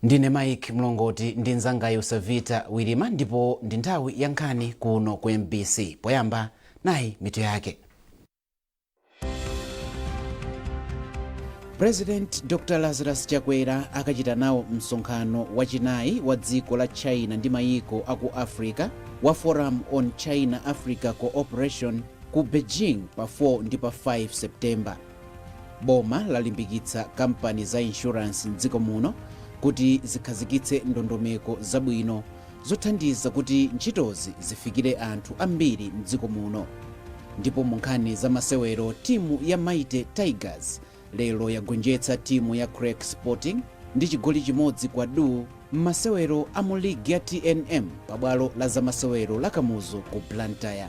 Ndine Mike Mlongoti ndi mnzangayo Savita Wirima ndipo ndi nthawi ya nkhani kuno ku MBC. Poyamba nayi mitu yake. President Dr Lazarus Chakwera akachita nawo msonkhano wachinayi wa dziko la China ndi mayiko aku Africa wa Forum on China Africa Cooperation ku Beijing pa 4 ndi pa 5 September. Boma lalimbikitsa kampani za insurance m'dziko muno kuti zikhazikitse ndondomeko zabwino zothandiza kuti ntchitozi zifikire anthu ambiri m'dziko muno. Ndipo mu nkhani za masewero, timu ya Mighty Tigers lero yagonjetsa timu ya Creck Sporting ndi chigoli chimodzi kwa du m'masewero a mu ligi ya TNM pa bwalo la zamasewero la Kamuzu ku Blantyre.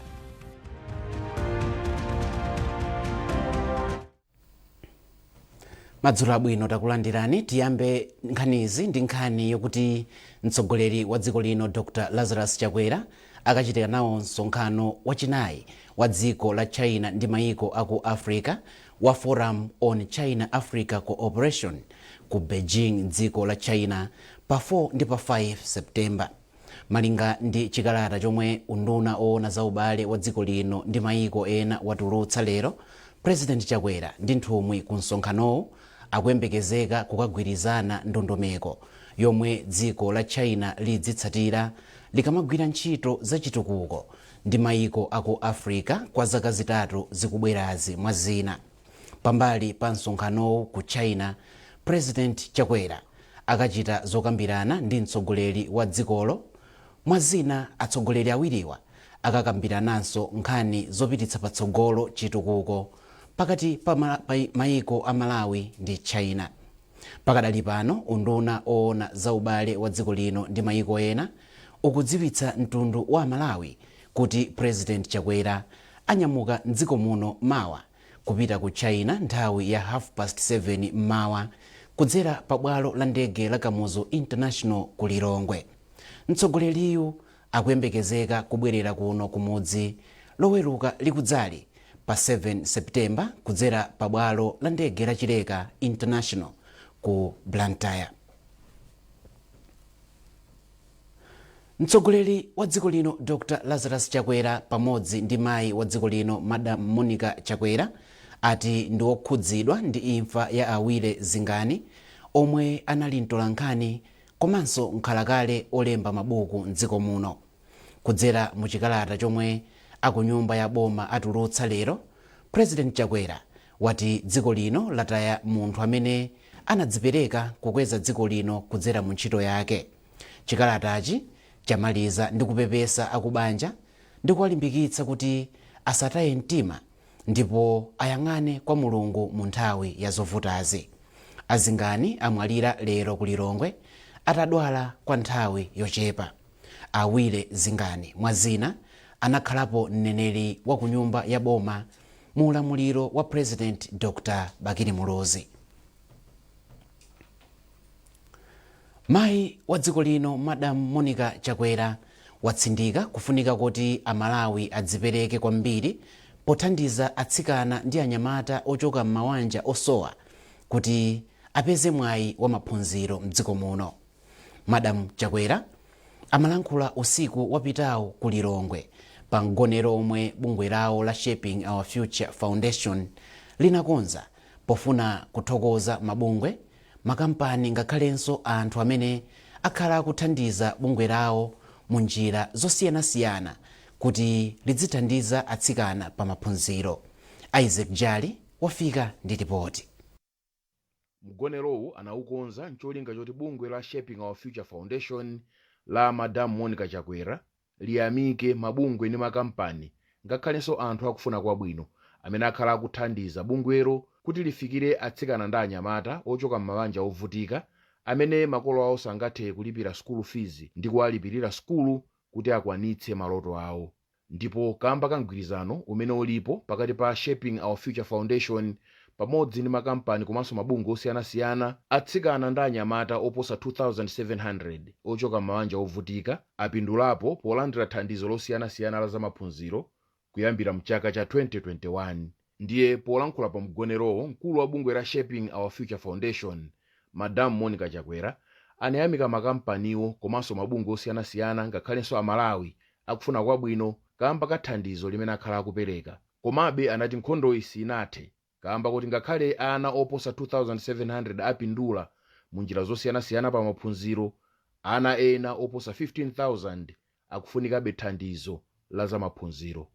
Madzulo abwino, takulandirani. Tiyambe nkhanizi ndi nkhani yokuti mtsogoleri wa dziko lino Dr Lazarus Chakwera akachitika nawo msonkhano wachinayi wa dziko la China ndi mayiko aku Africa wa Forum on China Africa Cooperation ku Beijing, dziko la China, pa 4 ndi pa 5 September. Malinga ndi chikalata chomwe unduna oona za ubale wa dziko lino ndi mayiko ena watulutsa lero, President Chakwera ndi nthumwi ku msonkhanowu akuyembekezeka kukagwirizana ndondomeko yomwe dziko la China lidzitsatira likamagwira ntchito za chitukuko ndi mayiko aku Africa kwa zaka 3 zikubwerazi, mwa zina. Pambali pa msonkhanowu ku China, President Chakwera akachita zokambirana ndi mtsogoleri wa dzikolo. Mwa zina, atsogoleri awiriwa akakambirananso nkhani zopititsa patsogolo chitukuko pakati pa mayiko a Malawi ndi China. Pakadali pano, unduna oona za ubale wa dziko lino ndi mayiko ena ukudziwitsa mtundu wa Malawi kuti President Chakwera anyamuka mdziko muno mawa kupita ku China nthawi ya 7:30 mmawa kudzera pa bwalo la ndege la Kamuzu International ku Lilongwe. Mtsogoleriyu akuyembekezeka kubwerera kuno kumudzi Loweruka likudzali pa 7 September kudzera pa bwalo la ndege la Chileka International ku Blantyre. Mtsogoleri wa dziko lino Dr Lazarus Chakwera pamodzi ndi mayi wa dziko lino Madam Monica Chakwera ati ndi okhudzidwa ndi imfa ya a Willie Zingani omwe anali mtolankhani komanso mkhalakale olemba mabuku mdziko muno. Kudzera mu chikalata chomwe akunyumba ya boma atulutsa lero, President Chakwera wati dziko lino lataya munthu amene anadzipereka kukweza dziko lino kudzera mu ntchito yake. Chikalatachi chamaliza ndi kupepesa akubanja ndi kuwalimbikitsa kuti asataye mtima ndipo ayang'ane kwa Mulungu mu nthawi ya zovutazi. A Zingani amwalira lero ku Lilongwe atadwala kwa nthawi yochepa. A Willie Zingani, mwa zina, anakhalapo mneneri wa kunyumba ya boma mu ulamuliro wa President Dr Bakili Muluzi. Mayi wa dziko lino Madam Monica Chakwera watsindika kufunika koti Amalawi adzipereke kwambiri pothandiza atsikana ndi anyamata ochoka m'mawanja osowa kuti apeze mwayi wa maphunziro mdziko muno. Madam Chakwera amalankhula usiku wapitawu ku Lilongwe pa mgonero omwe bungwe lawo la Shaping Our Future Foundation linakonza pofuna kuthokoza mabungwe, makampani ngakhalenso anthu amene akhala akuthandiza bungwe lawo mu njira zosiyanasiyana kuti lidzithandiza atsikana pa maphunziro. Isaac Jali wafika ndi ripoti. Mgonerowu anawukonza ncholinga choti bungwe la Shaping Our Future Foundation la Madam Monica Chakwera liyamike mabungwe ndi makampani ngakhalenso anthu akufuna kwabwino amene akhala akuthandiza bungwelo kuti lifikire atsikana ndi anyamata ochoka m'mabanja ovutika amene makolo awo sangathe kulipira school fees ndi kuwalipirira sukulu kuti akwanitse maloto awo. Ndipo kamba ka mgwirizano umene ulipo pakati pa Shaping Our Future Foundation pamodzi ndi makampani komanso mabungwe osiyanasiyana, atsikana ndi anyamata oposa 2700 ochoka m'mabanja ovutika apindulapo polandira thandizo losiyanasiyana la zamaphunziro kuyambira mchaka cha 2021. Ndiye polankhula pa mgonerowo, mkulu wa bungwe la Shaping Our Future Foundation Madam Monica Chakwera Anayamika makampaniwo komanso mabungwe osiyanasiyana ngakhalenso Amalawi akufuna kwabwino kamba ka thandizo limene akhala akupereka. Komabe anati nkhondoyi sinathe kamba kuti ngakhale ana oposa 2700 apindula mu njira zosiyanasiyana pa maphunziro, ana ena oposa 15,000 akufunikabe thandizo la zamaphunziro.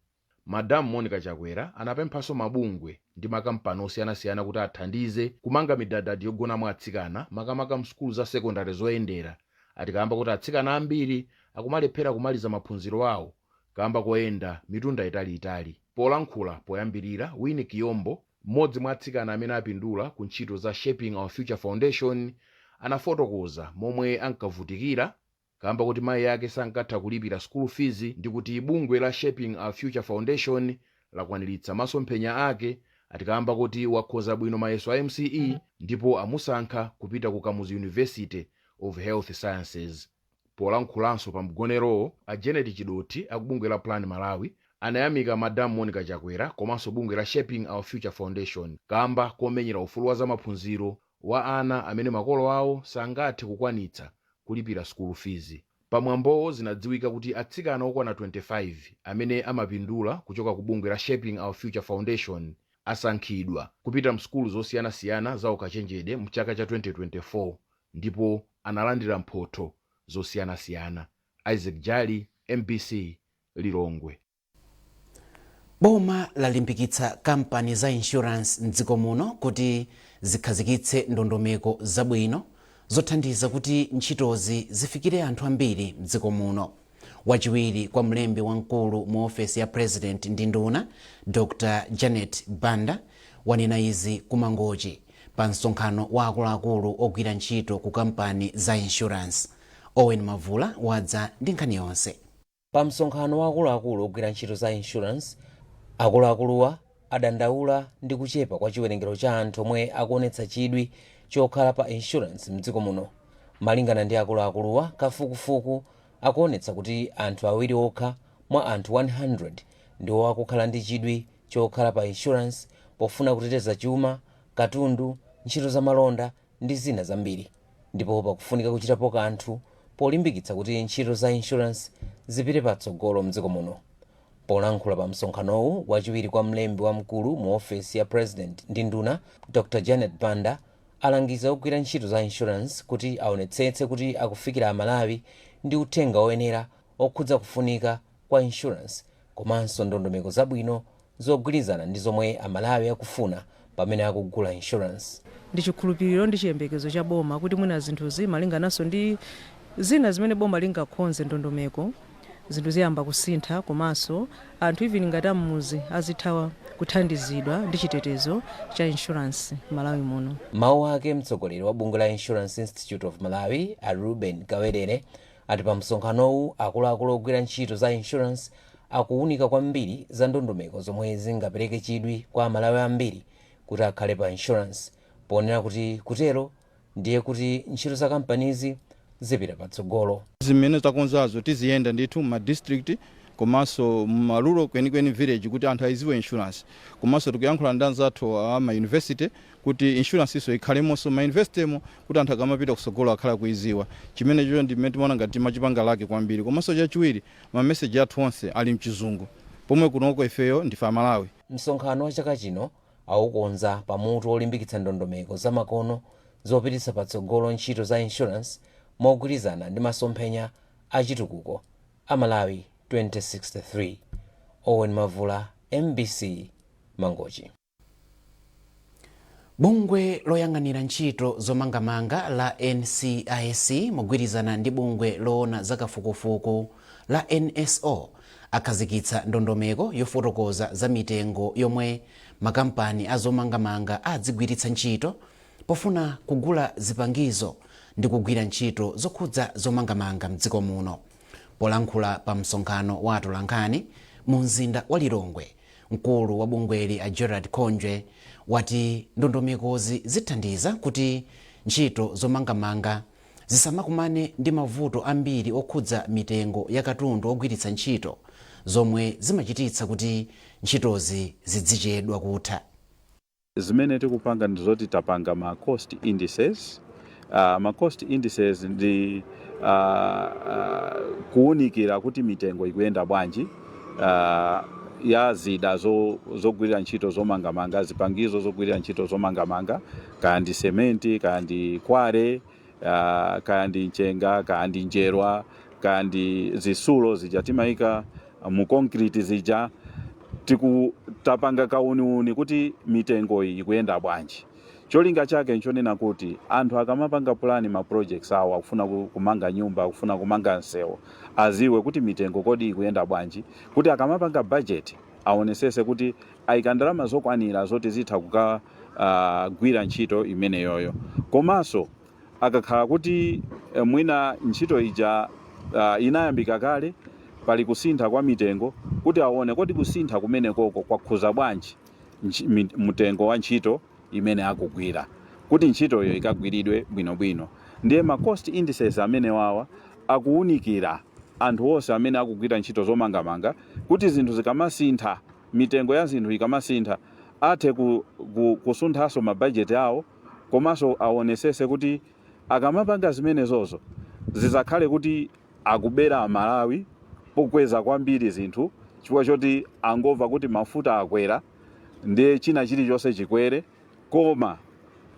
Madamu Monica Chakwera anapemphanso mabungwe ndi makampani osiyanasiyana kuti athandize kumanga midadadi yogonamo atsikana, makamaka msukulu za sekondari zoyendera, ati kamba kuti atsikana ambiri akumalephera kumaliza maphunziro awo kamba koyenda mitunda italiitali. Polankhula poyambirira, Winnie Kiyombo, mmodzi mwa atsikana amene apindula ku ntchito za Shaping Our Future Foundation, anafotokoza momwe ankavutikira kamba kuti mayi ake sankatha kulipira school fees, ndi kuti bungwe la Shaping Our Future Foundation lakwaniritsa masomphenya ake, ati kamba kuti wakhoza bwino mayeso a MCE ndipo amusankha kupita ku Kamuzu University of Health Sciences. Polankhulanso pa mgonerowo, a Janet Chidoti akubungwe la Plan Malawi anayamika Madamu Monica Chakwera komanso bungwe la Shaping Our Future Foundation kamba komenyera ufulu wa zamaphunziro wa ana amene makolo awo sangathe kukwanitsa kulipira school fees. Pamwambowo zinadziwika kuti atsikana okwana 25 amene amapindula kuchoka ku bungwe la Shaping Our Future Foundation asankhidwa kupita msukulu zosiyanasiyana za ukachenjede mchaka cha 2024 ndipo analandira mphotho zosiyanasiyana. Isaac Jali, MBC, Lilongwe. Boma lalimbikitsa kampani za insurance mdziko muno kuti zikhazikitse ndondomeko zabwino zothandiza kuti ntchitozi zifikire anthu ambiri mdziko muno. Wachiwiri kwa mlembi wamkulu mu ofesi ya President ndi nduna, Dr Janet Banda, wanena izi ku Mangochi pa msonkhano wa akuluakulu ogwira ntchito ku kampani za insurance. Owen Mavula wadza ndi nkhani yonse. Pa msonkhano wa akuluakulu ogwira ntchito za insurance, akuluakuluwa adandaula ndi kuchepa kwa chiwerengero cha anthu omwe akuonetsa chidwi chokhala pa insurance mdziko muno. Malingana ndi akuluakuluwa, kafukufuku akuonetsa kuti anthu awiri okha mwa anthu 100 ndiwo akukhala ndi chidwi chokhala pa insurance pofuna kuteteza chuma, katundu, ntchito za malonda ndi zina zambiri, ndipo pakufunika kuchitapo kanthu polimbikitsa kuti ntchito za insurance zipite patsogolo mdziko muno. Polankhula pa msonkhanowu, wachiwiri kwa mlembi wamkulu mu ofesi ya President ndi nduna, Dr Janet Banda, alangiza ogwira ntchito za insurance kuti aonetsetse kuti akufikira Amalawi ndi uthenga oyenera okhudza kufunika kwa insurance komanso ndondomeko zabwino zogwirizana ndi zomwe Amalawi akufuna pamene akugula insurance. Ndi chikhulupiriro ndi chiyembekezo cha boma kuti mwina zinthuzi, malingananso ndi zina zimene boma lingakonze, ndondomeko, zinthu ziyamba kusintha, komanso anthu even ngati ammuzi azitha kuthandizidwa ndi chitetezo cha insurance Malawi muno. Mawu ake, mtsogoleri wa bungwe la Insurance Institute of Malawi, a Ruben Kawerere, ati pa msonkhanowu akuluakulu ogwira ntchito za insurance akuwunika kwambiri za ndondomeko zomwe zingapereke chidwi kwa Amalawi ambiri kuti akhale pa insurance, ponena kuti kutero ndiye kuti ntchito za kampanizi zipita patsogolo. Zimene takonzazo tiziyenda ndithu ma district komanso ma rural kwenikweni village kuti anthu aiziwe insurance, komanso tikuyankhula ndi anzathu a ma university kuti insurance iso ikhalemonso ma universitymo kuti anthu akamapita kusogolo akhala kuiziwa. Chimenecho ndi mmene timaona ngati timachipanga lake kwambiri. Komanso chachiwiri, ma message athu onse ali mchizungu pomwe kunoko ifeyo ndife Amalawi. Msonkhano wa chaka chino awukonza pamutu olimbikitsa ndondomeko zamakono zopititsa patsogolo ntchito za insurance mogwirizana ndi masomphenya achitukuko a Malawi 2063. Owen Mavula, MBC, Mangochi. Bungwe loyang'anira ntchito zomangamanga la NCIC mogwirizana ndi bungwe loona zakafukufuku la NSO akhazikitsa ndondomeko yofotokoza za mitengo yomwe makampani azomangamanga adzigwiritsa ntchito pofuna kugula zipangizo ndi kugwira ntchito zokhudza zomangamanga mdziko muno. Polankhula pa msonkhano wa atolankhani mu mzinda wa Lilongwe, mkulu wa bungweli a Gerard Khonje wati ndondomekozi zithandiza kuti ntchito zomangamanga zisamakumane ndi mavuto ambiri okhudza mitengo ya katundu ogwiritsa ntchito, zomwe zimachititsa kuti ntchitozi zidzichedwa kutha. Zimene tikupanga ndizoti tapanga ma cost indices. Ma cost indices ndi kuwunikira kuti mitengo ikuyenda bwanji ya zida zogwirira ntchito zomangamanga, zipangizo zogwirira ntchito zomangamanga, kaya ndi sementi, kaya ndi quarry, kaya ndi mchenga, kaya ndi njerwa, kaya ndi zisulo zija timayika mu concrete zija. Tikutapanga kauniuni kuti mitengo iyi ikuyenda bwanji. Cholinga chake nchonena kuti anthu akamapanga plan ma projects awo, akufuna kumanga nyumba, akufuna kumanga msewu, aziwe kuti mitengo kodi ikuyenda bwanji, kuti akamapanga budget aonesese kuti ayika ndalama zokwanira zoti zitha kukagwira ntchito imeneyoyo. Komanso akakhala kuti mwina ntchito ija inayambika kale, pali kusintha kwa mitengo, kuti aone kodi kusintha kumenekoko kwakhuza bwanji mtengo wa ntchito imene akugwira, kuti ntchitoyo ikagwiridwe bwinobwino. Ndiye ma cost indices amene wawa akuwunikira anthu onse amene akugwira ntchito zomangamanga kuti zinthu zikamasintha, mitengo ya zinthu ikamasintha, athe kusunthanso mabajeti awo, komanso aonesese kuti akamapanga zimenezozo zizakhale kuti akubera Amalawi pokweza kwambiri zinthu chifukwa choti angomva kuti mafuta akwera ndiye china chilichonse chikwere, koma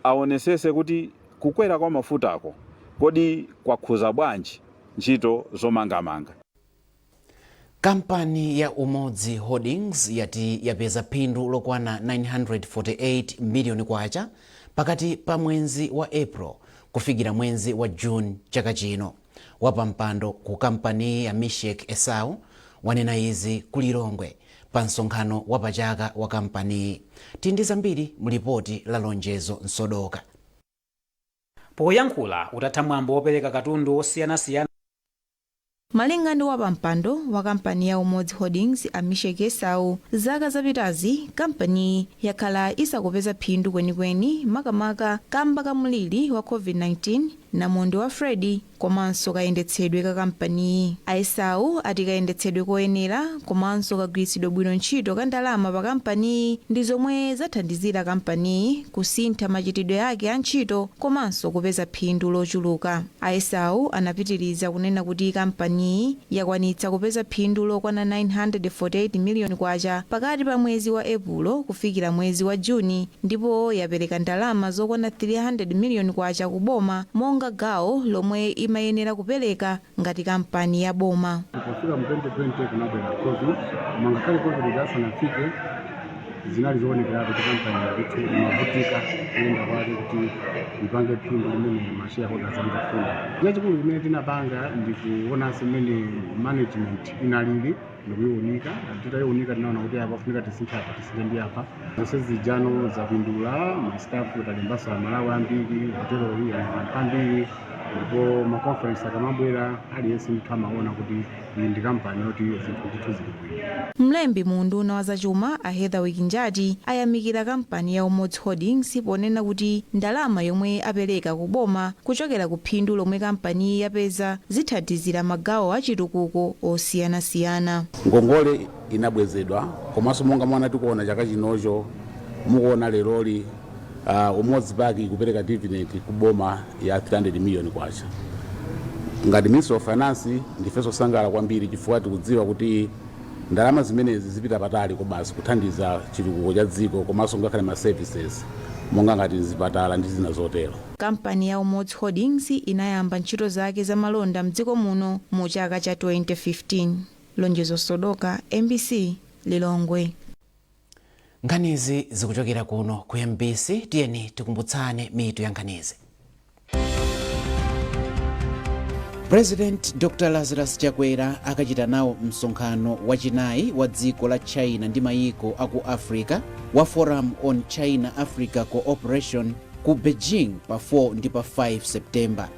aonesese kuti kukwera kwa mafutako kodi kwakhuza bwanji ntchito zomangamanga. Kampani ya Umodzi Holdings yati yapeza phindu lokwana 948 miliyoni kwacha pakati pa mwezi wa April kufikira mwezi wa June chaka chino. Wapampando ku kampani ya Mishek Esau wanena izi ku Lilongwe pa msonkhano wapachaka wa kampaniyi. Tindi zambiri mu lipoti la Lonjezo Msodoka. Poyankhula utatha mwambo wopereka katundu osiyanasiyana. Malinga ndi wapampando wa kampani ya Umodzi Holdings, a Mishek Esau, zaka zapitazi kampaniyi yakhala isakupeza phindu kwenikweni, makamaka kamba ka mliri wa COVID-19, namondwe wa Freddy komanso kayendetsedwe ka kampaniyi. A Esau ati kayendetsedwe koyenera komanso kagwiritsidwe bwino ntchito ka ndalama pa kampaniyi ndi zomwe zathandizira kampaniyi kusintha machitidwe ake a ntchito komanso kupeza phindu lochuluka. A Esau anapitiriza kunena kuti kampaniyi yakwanitsa kupeza phindu lokwana 948 miliyoni kwacha pakati pa mwezi wa Epulo kufikira mwezi wa Juni, ndipo yapereka ndalama zokwana 300 miliyoni kwacha kuboma monga gawo lomwe imayenera kupereka ngati kampani ya boma. Pofika mu 2020 kunabwera COVID, koma ngakhale COVID asanafike zinali zoonekeratu kuti kampani ndithu imavutika kuyenda kwake kuti ipange phindu limene ma shareholders angafuna. Chachikulu chimene tinapanga ndi kuonanso mmene management inalili ndikuyiunika. Titayiunika tinaona kuti apa funika tisinthe, apa tisinthe ndi apa. Zonse zijano zapindula. Ma staff talembanso Amalawi ambiri, hoteloyi anthu ambiri, ndipo ma conference akamabwera aliyense ndithu amaona kuti iyi ndi kampani yoti zinthu ndithu zili bwino. Mlembi mu unduna wa zachuma, a Heatherwick Njati, ayamikira kampani ya Umodzi Holdings ponena kuti ndalama yomwe apereka ku boma kuchokera ku phindu lomwe kampani yapeza zithandizira magawo achitukuko osiyanasiyana. Ngongole inabwezedwa, komanso monga mwana tikuona chaka chinocho, mukuona leroli Umodzi Park ikupereka dividend kuboma ya 300 million kwacha. Ngati Ministry of Finance ndifenso sangala kwambiri chifukwa tikudziwa kuti ndalama zimenezi zipita patali kobasi kuthandiza chitukuko cha dziko, komanso ngakhale ma services monga ngati zipatala ndi zina zotero. Kampani ya Umodzi Holdings inayamba ntchito zake zamalonda mdziko muno mu chaka cha 2015. Lonjezo Sodoka, MBC, Lilongwe. Nkhanizi zikuchokera kuno ku MBC. Tiyeni tikumbutsane mitu ya nkhanizi. President Dr Lazarus Chakwera akachita nawo msonkhano wachinayi wa dziko la China ndi mayiko aku Africa wa Forum on China Africa Cooperation ku Beijing pa 4 ndi pa 5 September.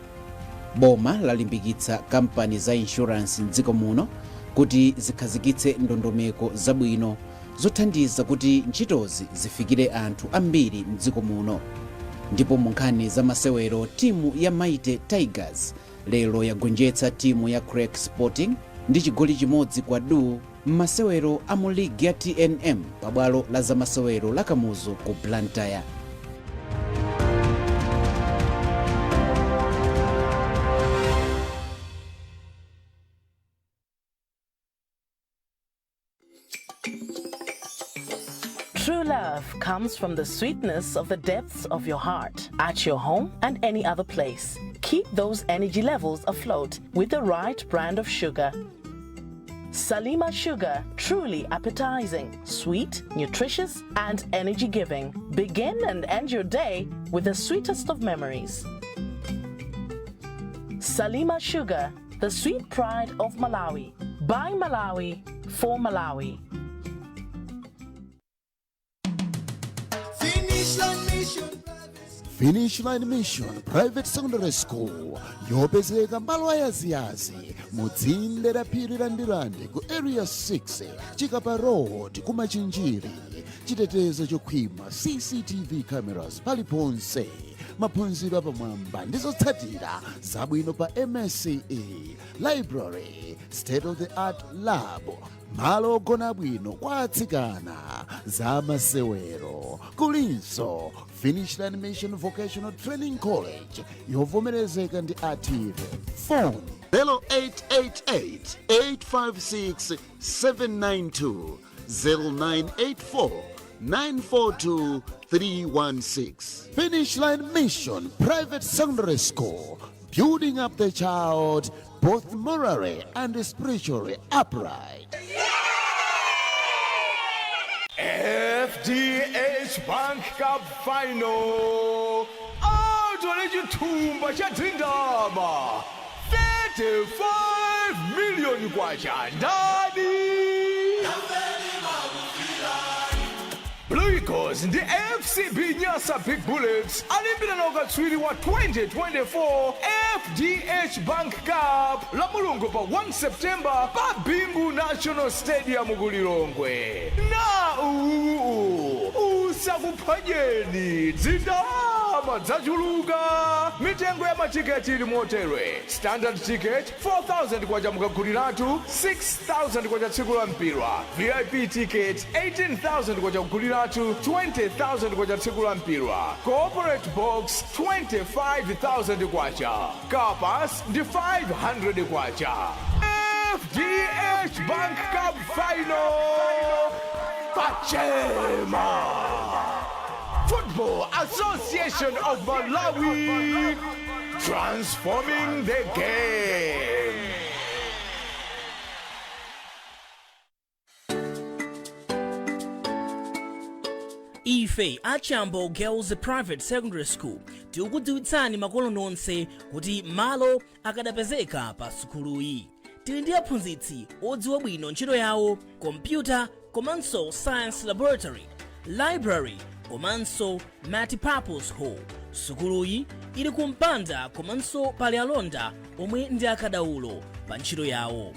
Boma lalimbikitsa kampani za insurance mdziko muno kuti zikhazikitse ndondomeko zabwino zothandiza kuti ntchitozi zifikire anthu ambiri mdziko muno. Ndipo mu nkhani za masewero, timu ya Mighty Tigers lero yagonjetsa timu ya Creck Sporting ndi chigoli 1 kwa du m'masewero a mu ligi ya TNM pabwalo la zamasewero la Kamuzu ku Blantyre. True love comes from the sweetness of the depths of your heart, at your home and any other place. Keep those energy levels afloat with the right brand of sugar. Salima Sugar, truly appetizing, sweet, nutritious, and energy giving. Begin and end your day with the sweetest of memories. Salima Sugar, the sweet pride of Malawi. By Malawi, for Malawi. Finish Line Mission. Finish Line Mission Private Secondary School yopezeka malo ayaziyazi mudzinde la phiri la Ndirande ku Area 6, Chikapa Road, ku Machinjiri. Chitetezo chokhwima, CCTV cameras paliponse, maphunziro apamwamba ndi zotsatira zabwino pa MSCE, library, state of the art lab, malo ogona abwino kwa atsikana, zamasewero. Kulinso Finish Line Mission Vocational Training College yovomerezeka ndi ATV. Phone 0888 856 792, 0984 942 316. Finish Line Mission Private Secondary School, building up the child both morally and spiritually upright. FDH Bank Cup Final. Atole chithumba cha dzindama 35 million kwacha ndani? Blue Eagles ndi FCB Nyasa Big Bullets alimbirana ukatswiri wa 2024 FDH Bank Cup la Mulungu pa 1 September pa Bingu National Stadium ku Lilongwe. Na uwu usakuphonyeni, dzindalama dzachuluka. Mitengo ya matiketi ili motere: standard ticket 4000 kwacha mukaguliratu, 6000 kwacha tsiku la mpira; VIP ticket 18,000 kwacha kuguliratu, 20,000 kwacha tsiku la mpira; corporate box 25,000 kwacha, car pass ndi 500 kwacha. FDH Bank Cup Final pachema. Football Association of Malawi, transforming the game. Ife a Chambo Girls Private Secondary School tikukudziwitsani makolo nonse kuti malo akadapezeka pa sukuluyi. Tili ndi aphunzitsi odziwa bwino ntchito yawo, kompyuta komanso science laboratory, library komanso multipurpose hall. Sukuluyi ili kumpanda komanso pali alonda omwe ndi akadaulo pa ntchito yawo.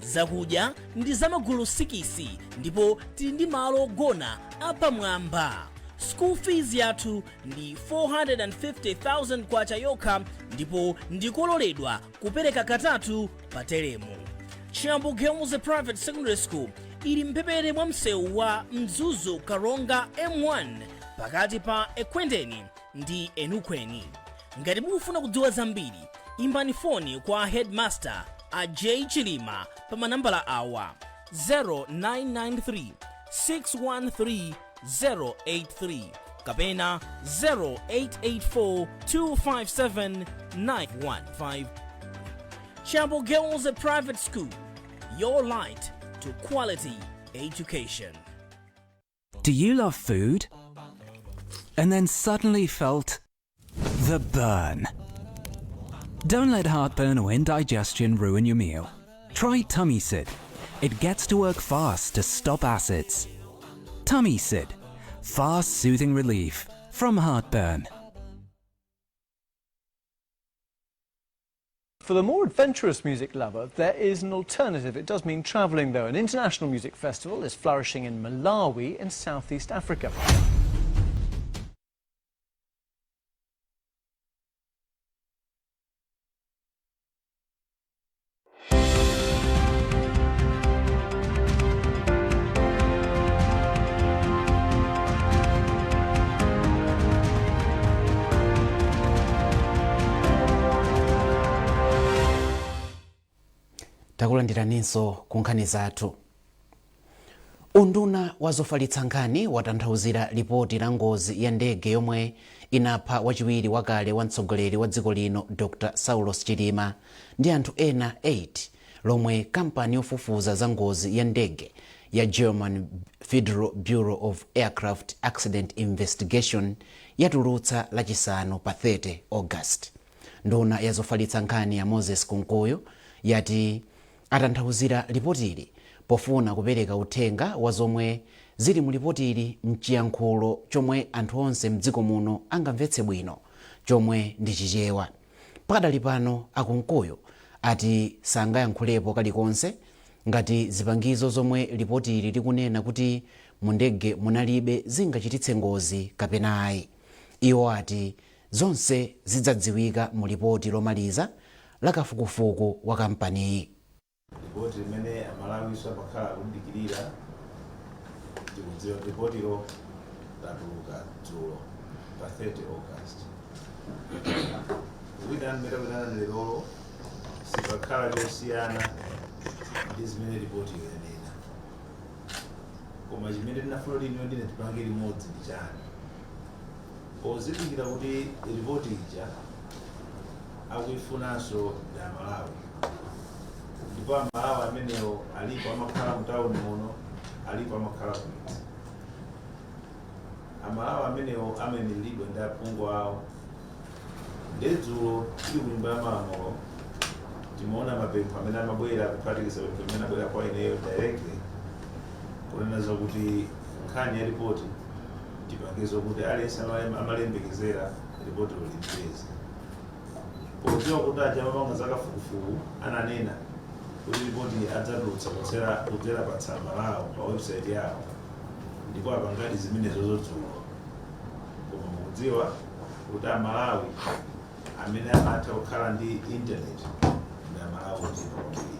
Zakudya ndi zamagulu 6 ndipo tili ndi malo ogona apamwamba. School fees yathu ndi 450,000 kwacha yokha ndipo ndikololedwa kupereka katatu pa teremu. Chambo Girls Private Secondary School ili mphepete mwa msewu wa Mzuzu Karonga M1, pakati pa Ekwendeni ndi Enukweni. Ngati mukufuna kudziwa zambiri, imbani foni kwa headmaster a J Chilima pa manambala awa: 0993 613 083 kapena 0884 257 915. Chambo Girls Private School, your light to quality education. Do you love food? And then suddenly felt the burn? Don't let heartburn or indigestion ruin your meal. Try Tummy Sid. It gets to work fast to stop acids. Tummy Sid. Fast soothing relief from heartburn. For the more adventurous music lover, there is an alternative. It does mean travelling, though. An international music festival is flourishing in Malawi in southeast Africa. Takulandiraninso ku nkhani zathu. Unduna wa zofalitsa nkhani watanthauzira lipoti la ngozi ya ndege yomwe inapha wachiwiri wakale wa mtsogoleri wa dziko lino Dr Saulos Chilima ndi anthu ena 8, lomwe kampani yofufuza za ngozi ya ndege ya German Federal Bureau of Aircraft Accident Investigation yatulutsa Lachisanu pa 30 August. Nduna ya zofalitsa nkhani ya Moses Kunkuyu yati atanthauzira lipotili pofuna kupereka uthenga wa zomwe zili mu lipotili mchiyankhulo chomwe anthu onse mdziko muno angamvetse bwino, chomwe ndi Chichewa. Pakadali pano, aKunkuyu ati sangayankhulepo kalikonse ngati zipangizo zomwe lipotili likunena kuti mu ndege munalibe zingachititse ngozi kapena ayi. Iwo ati zonse zidzadziwika mu lipoti lomaliza la kafukufuku wa kampaniyi. Ripoti limene Amalawiso amakhala akudikirira, tikudziwa ripotilo latuluka dzulo pa 30 August. Wina mmene takuitana lerolo, sipakhala chosiyana ndi zimene ripotiyo yanena, koma chimene tinafuna kuti iniyo ndine tipange limodzi ndi chani? Pozindikira kuti ripoti ija akuifunanso ndi Amalawi, ndipo Amalawi amenewo alipo amakhala mtawuni muno, alipo amakhala kumidzi. Amalawi amenewo amayimiridwa ndi aphungu awo. Ndedzulo tili ku Nyumba ya Malamulo timaona mapempho amene amabwera, kuphatikiza pempho imene abwera kwa ineyo directly, kunena zakuti nkhani ya ripoti tipange zokuti aliyense amalembekezera ripoti limpeze, podziwa kuti aja amapanga zakafukufuku ananena kuti ripoti adzatulutsa kudzera pa tsamba lawo pa website yawo, ndipo apangadi zimenezo dzulo. Koma mukudziwa kuti Amalawi amene amatha kukhala ndi internet ndi Amalawi ochepa kwambiri.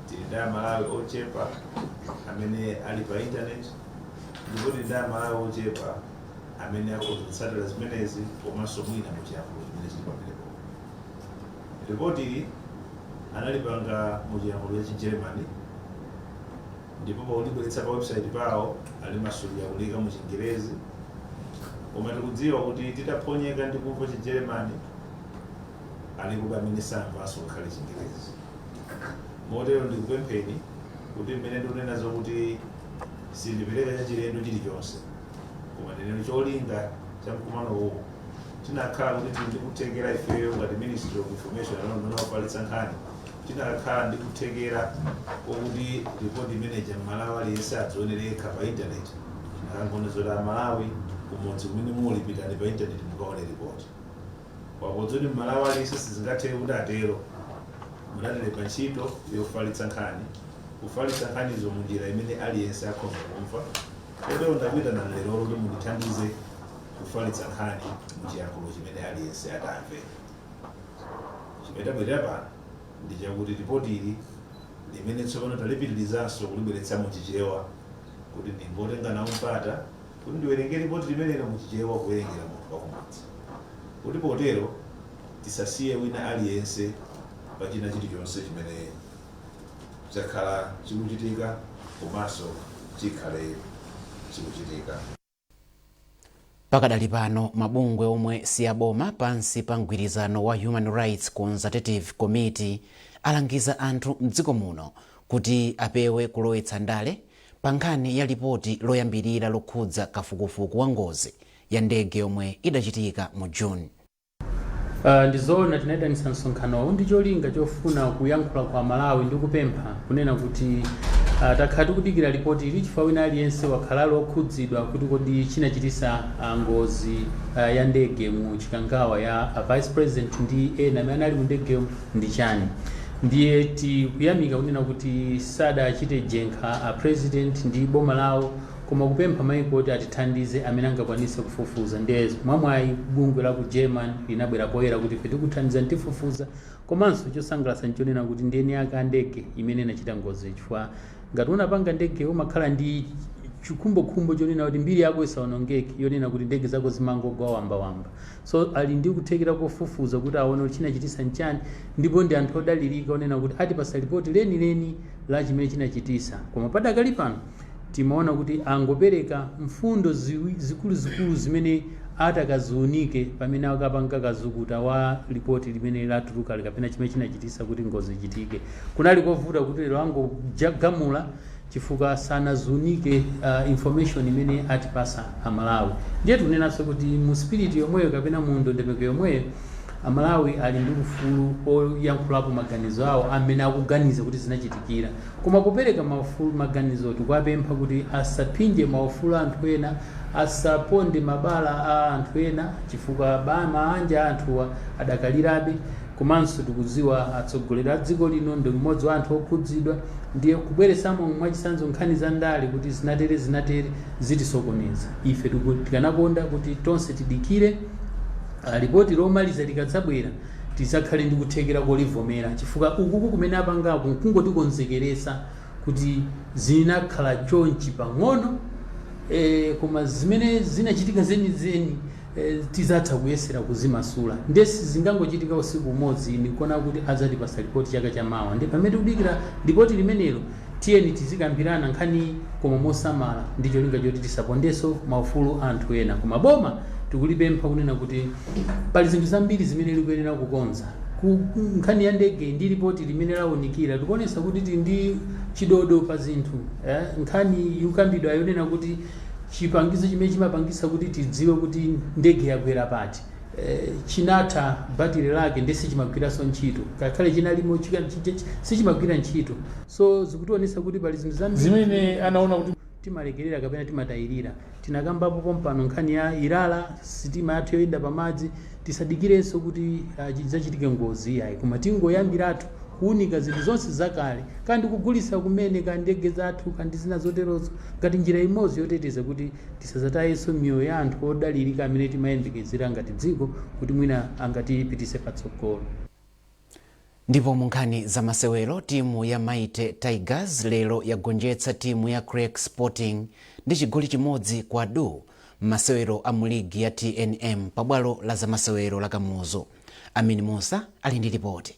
Tili ndi Amalawi ochepa amene ali pa internet, ndipo tili ndi Amalawi ochepa amene akhoza kutsatira zimenezi, komanso mwina muchiyankhulo chimene chili pamenepo. Ripoti analipanga muchiyankhulo cha Chigermany, ndipo pakulibweretsa pa website pawo alimasulira kulika mu Chingerezi. Koma tikudziwa kuti titaphonyeka ndi kumva Chigermany, alipo amene samvanso ngakhale Chingerezi. Motero ndikupempheni kuti mmene ndikunena zokuti sindipereka chachilendo chilichonse, koma ndinene cholinga cha mkumano uwu tinakhala kuti tili ndi kuthekera ifeyo ngati Ministry of Information, unduna wofalitsa nkhani, tinakhala ndi kuthekera kokuti ripoti imeneja Mmalawi aliyense adzionere yekha pa internet, akangoona zoti Amalawi kumudzi kumene muli, pitani pa internet mukaone ripoti. Wapodzoti Mmalawi aliyense sizingatheke kuti atero, munatilemba ntchito yofalitsa nkhani, kufalitsa nkhanizo munjira imene aliyense akhoza kumva. Kotero ndakuitanani lero kuti mundithandize kufalitsa nkhani muchiyankhulo chimene aliyense atamve. Chimene tabwerera pano ndi chakuti ripoti ili limene tsopano talipitirizanso kulibweretsa muChichewa, kuti ndingotenga nawo mpata kuti ndiwerenge ripoti limenelo muChichewa, kuwerengera munthu wakumudzi, kuti potero tisasiye wina aliyense pa china chilichonse chimene chakhala chikuchitika komanso chikhale chikuchitika. Pakadali pano, mabungwe omwe si aboma pansi pa mgwirizano wa Human Rights Consultative Committee alangiza anthu mdziko muno kuti apewe kulowetsa ndale pa nkhani ya lipoti loyambirira lokhudza kafukufuku wa ngozi ya ndege yomwe idachitika mu June. Ndizoona, tinayitanitsa msonkhanowu ndi cholinga chofuna kuyankhula kwa Malawi ndi kupempha kunena kuti takhala tikudikira ripoti ili chifukwa wina aliyense wakhala ali okhudzidwa kuti kodi chinachitisa ngozi ya ndege mu Chikangawa ya vice president ndi ena amene anali mu ndegeyo ndi chani. Ndiye tikuyamika kunena kuti sadachite jenkha a president ndi boma lawo, koma kupempha maiko kuti atithandize amene angakwanise kufufuza. Ndiye mwamwayi bungwe la ku German linabwera poyera kuti ife tikuthandiza, tifufuza. Komanso chosangalatsa nchonena kuti ndi eni ake a ndege imene inachita ngozi, chifukwa ngati unapanga ndege umakhala ndi Chikhumbokhumbo chonena kuti mbiri yako isaonongeke, yonena kuti ndege zako zimangogwa wambawamba. So ali ndi kuthekera kofufuza kuti aone kuti chinachitisa nchani, ndipo ndi anthu odalirika onena kuti atipasa ripoti lenileni la chimene chinachitisa. Koma padakali pano timaona kuti angopereka mfundo zikuluzikulu zimene atakaziunike pamene akapanga kazukuta wa ripoti limene latuluka kapena chimene chinachitisa kuti ngozi ichitike. Kunali kovuta kuti lero angogamula chifukwa sanaziunike information imene atipasa Amalawi. Ndiye tikunenanso kuti mu spirit yomweyo kapena mu ndondomeko yomweyo, Amalawi ali ndi ufulu oyankhulapo maganizo awo amene akuganiza kuti zinachitikira. Koma popereka maufulu maganizo, tikuwapempha kuti asaphinje maufulu a anthu ena, asaponde mabala a anthu ena, chifukwa maanja a anthuwa adakalirabe. Komanso tikudziwa atsogoleri a dziko lino ndi mmodzi wa anthu okhudzidwa, ndiye kubweresamo mwachitsanzo nkhani za ndale kuti zinatere zinatere zitisokoneza. Ife tikanakonda kuti tonse tidikire ripoti lomaliza likadzabwera, tizakhale ndi kuthekera kolivomera, chifukwa ukuku kumene apangaku nkungotikonzekeresa kuti zinakhala chonchi pang'ono, koma zimene zinachitika zenizeni tizatha kuyesera kuzimasula. Ndiye sizingangochitika usiku umodzi. Ndikuona kuti adzatipasa ripoti chaka chamawa, ndi pamene tikudikira ripoti limenelo, tiyeni tizikambirana nkhani koma mosamala ndi cholinga choti tisapondenso maufulu a anthu ena. Koma boma tikulipempha kunena kuti pali zinthu zambiri zimene likuyenera kukonza. Ku nkhani ya ndege ndi ripoti limene lawunikira, likuonesa kuti tili ndi chidodo pa zinthu. Nkhani yukambidwa yonena kuti chipangizo chimene chimapangisa kuti tidziwe kuti ndege yagwera pati chinatha batiri lake, ndi sichimagwiranso ntchito, ngakhale chinalimo sichimagwira ntchito. So zikutionesa kuti pali zinthu zambiri zimene anaona kuti timalekerera kapena timatayirira. Tinakambapo pompano nkhani ya Ilala, sitima yathu yoyenda pamadzi. Tisadikirenso kuti chidzachitike ngozi, yayi, koma tingoyambiratu kuunika zinthu zonse zakale, kandi kugulitsa kumene ka ndege zathu kandi zina zoterozo, ngati njira imodzi yoteteza kuti tisadzatayenso miyoyo ya anthu odalirika amene timayembekezera ngati dziko kuti mwina angatipitise patsogolo. Ndipo mu nkhani za masewero, timu ya Mighty Tigers lero yagonjetsa timu ya Creck Sporting ndi chigoli 1 kwa du m'masewero a mu ligi ya TNM pabwalo la zamasewero la Kamuzu. Amin Musa ali ndi ripoti.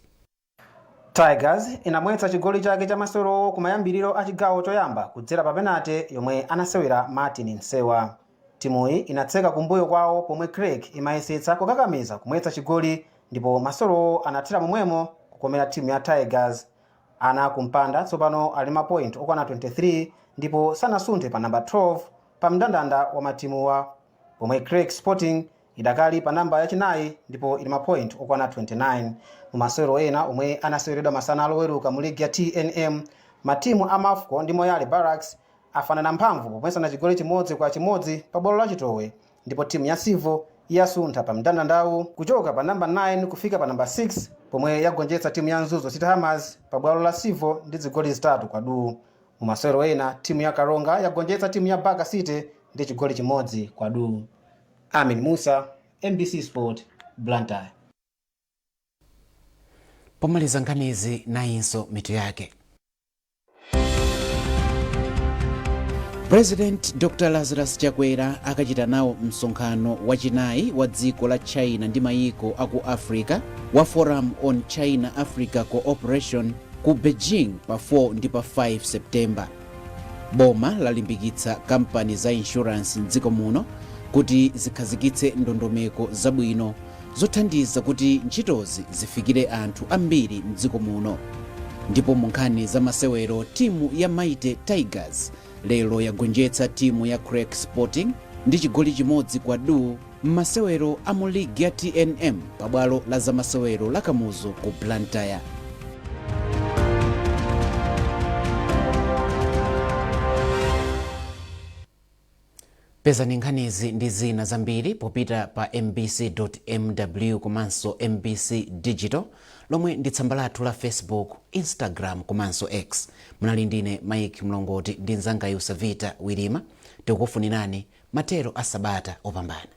Tigers inamwetsa chigoli chake cha masewerowo kumayambiriro a chigawo choyamba kudzera pa penalty yomwe anasewera Martin Nsewa. Timuyi inatseka kumbuyo kwawo pomwe Creck imayesetsa kukakamiza kumwetsa chigoli, ndipo masewerowo anathera momwemo kukomera timu ya Tigers. Ana kumpanda tsopano ali mapoint okwana 23 ndipo sanasunthe pa namba 12 pa mndandanda wa matimuwa, pomwe Creck Sporting idakali pa namba yachinayi ndipo ili mapoint okwana 29. Mu masewero ena omwe anaseweredwa masana aloweruka mu ligi ya TNM, matimu a Mafco ndi Moyale Barracks afanana mphamvu pomwetsana chigoli 1-1 pa bwalo la Chitowe, ndipo timu ya Civo yasuntha pa mndandandawu kuchoka pa namba 9 kufika pa namba 6 pomwe yagonjetsa timu ya Mzuzu City Hammers pa bwalo la Civo ndi zigoli 3 kwa du. Mu masewero ena, timu ya Karonga yagonjetsa timu ya Baka City ndi chigoli 1 kwa du. Amin Musa, MBC Sport, Blantyre. Pomaliza nkhanizi, nayinso mitu yake. President Dr Lazarus Chakwera akachita nawo msonkhano wachinayi wa dziko la China ndi mayiko aku Africa wa Forum on China Africa Cooperation ku Beijing pa 4 ndi pa 5 September. Boma lalimbikitsa kampani za insurance mdziko muno kuti zikhazikitse ndondomeko zabwino zothandiza kuti ntchitozi zifikire anthu ambiri mdziko muno. Ndipo mu nkhani za masewero, timu ya Mighty Tigers lero yagonjetsa timu ya Creck Sporting ndi chigoli 1 kwa du m'masewero a mu ligi ya TNM pabwalo la zamasewero la Kamuzu ku Blantyre. Pezani nkhanizi ndi zina zambiri popita pa mbc.mw komanso MBC Digital, lomwe ndi tsamba lathu la Facebook, Instagram komanso X. Munali ndine Mike Mlongoti ndi mnzanga Yusavita Wirima. Tikukufunirani mathero a sabata opambana.